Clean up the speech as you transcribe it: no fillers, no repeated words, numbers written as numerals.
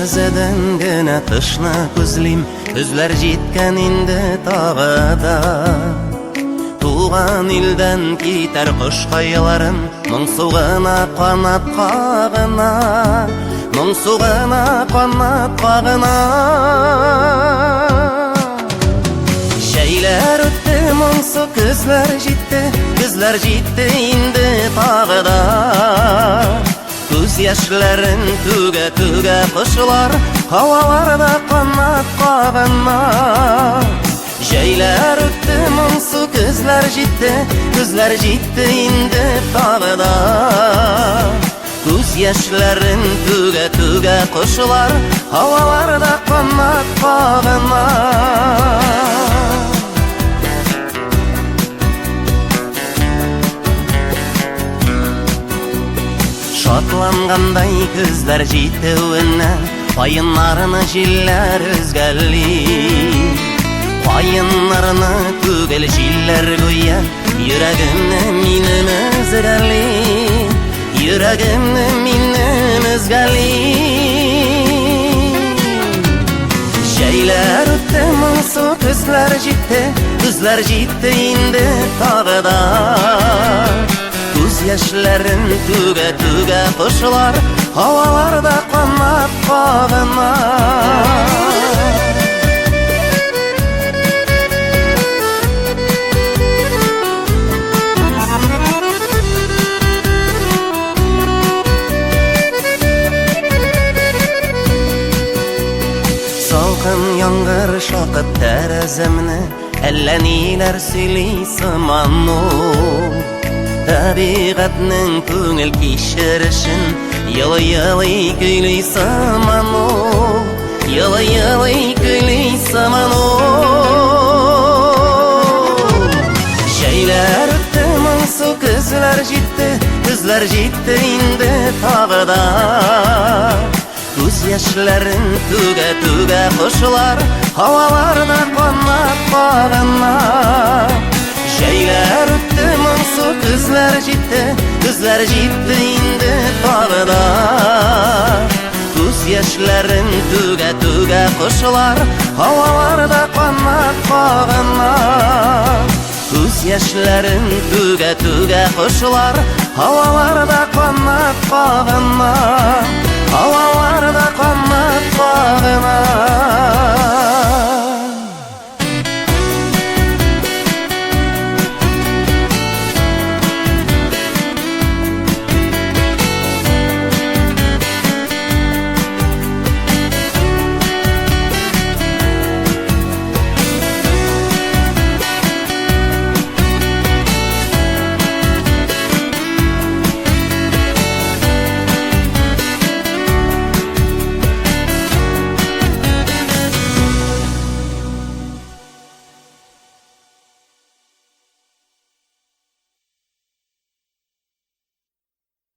Тәрәзәдән генә тышны күзлим, көзләр җиткән инде тагы да. Туган илдән китәр кошкайларым, моңсу гына канат кагына, моңсу гына канат кагына. Җәйләр үтте, моңсу көзләр җитте, көзләр җитте инде тагы да. Күз яшьләрен түгә-түгә кошлар һаваларда канат кагына. Җәйләр үтте, моңсу көзләр җитте, көзләр җитте инде тагы да. Күз яшьләрен түгә-түгә кошлар һаваларда канат кагына. Шатлангандай көзләр җитүенә, каеннарны җилләр өзгәли. Каеннарны түгел җилләр гүя, йөрәгемне минем өзгәли. Йөрәгемне минем өзгәли. Җәйләр үтте, моңсу көзләр җитте, көзләр җитте инде тагы да. Күз яшьләрен түгә-түгә кошлар һаваларда канат кагына. Салкын яңгыр шакып тәрәзәмне, әллә ниләр сөйли сыман ул. Табигатьнең күңел кичерешен елый-елый көйли сыман ул. Елый-елый көйли сыман ул. Җәйләр үтте, моңсу көзләр җитте, көзләр җитте инде тагы да. Күз яшьләрен түгә-түгә кошлар һаваларда канат кагына. Җәйләр үтте, моңсу көзләр җитте, көзләр җитте инде тагы да. Күз яшьләрен түгә-түгә кошлар һаваларда канат кагына. Күз яшьләрен түгә-түгә кошлар һаваларда канат кагына. Һаваларда канат кагына.